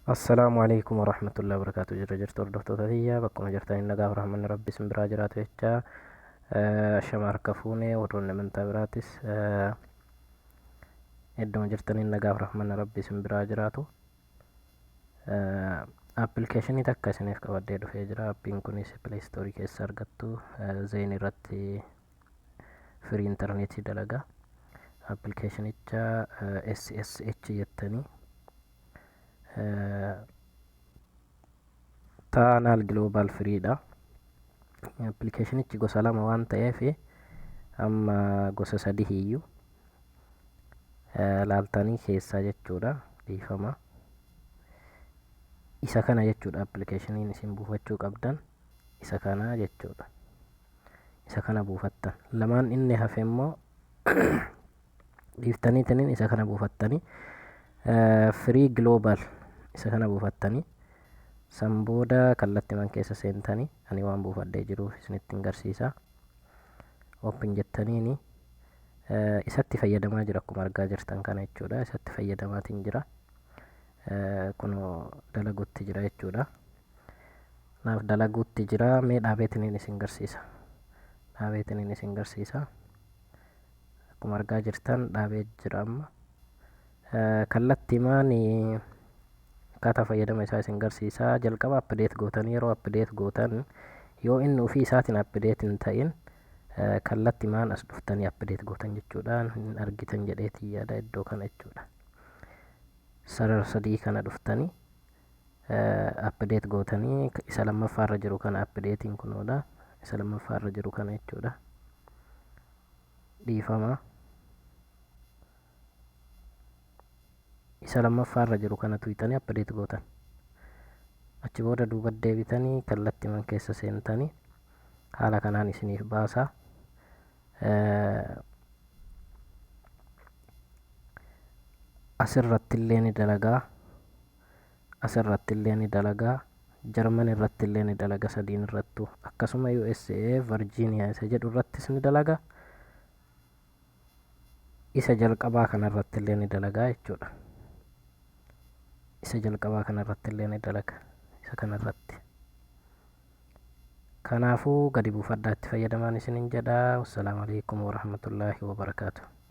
Assalaamu alaikum warahmatullahi wabarakaatu. Jirra jirtu hordoftoota tiyya, bakkuma jirtaniin nagaaf rahmanni rabbi isin biraa jiraatu jecha. Shama harka fuune, warroonni amantaa biraatis idduma jirtaniin nagaaf rahmanni rabbi isin biraa jiraatu. Appilikeeshinii takka isiniif qabadhee dhufee jira. Appiin kunis Play Store keessa argattu, Zain irratti firii intarneetii dalaga. Appilikeeshinicha SSH jettanii Taanaal Global Free dha. Appilikeeshinichi gosa lama waan ta'eef, amma gosa sadii iyyuu laaltanii keessaa jechuudha. Dhiifama. Isa kana jechuudha, appilikeeshiniin isin buufachuu qabdan isa kana jechuudha. Isa kana buufattan. Lamaan inni hafe immoo dhiiftaniitiniin isa kana buufattanii, Free Global isa kana buufattanii, san booda kallattiman keessa seentanii, ani waan buufadhee jiruuf isinitti hin garsiisa. Open jettaniini isatti fayyadamaa jira, akkuma argaa jirtan kana jechuudha. Isatti fayyadamaatiin jira. Kunoo dalaguutti jira jechuudha. Naaf dalaguutti jira. Mee dhaabeetiniin isin garsiisa. Dhaabeetiniin isin garsiisa. Akkuma argaa jirtan dhaabee jira amma. Kallattiimaan akkaataa fayyadama isaa isin garsiisa. Jalqaba update gootanii, yeroo update gootan yoo inni ofii isaatiin update hin ta'in, kallattiimaan as dhuftanii update gootan jechuudha. Hin argitan jedheetii yaada iddoo kana jechuudha. Sarara sadii kana dhuftanii update gootanii, isa lammaffaa irra jiru kana updatein kunoodha. Isa lammaffaa irra jiru kana jechuudha. Dhiifama. Isa lammaffaa irra jiru kana tuyxanii update gootan. Achi booda duuba deebitanii kallattiman keessa seentanii haala kanaan isiniif baasa. Asirratti illee ni dalagaa. Asirratti illee ni dalagaa. Jarman irratti illee ni dalaga, sadiin irrattu. Akkasuma USA Virginia isa jedhu irrattis ni dalaga. Isa jalqabaa kana irratti illee ni dalagaa jechuudha. Isa jalqabaa kana irratti illee ni dalaga. Isa kana irratti. Kanaafuu gadi buufadhaa itti fayyadamaan isinin jedha. Wassalaamu alaikum warahmatullaahi wabarakaatuh.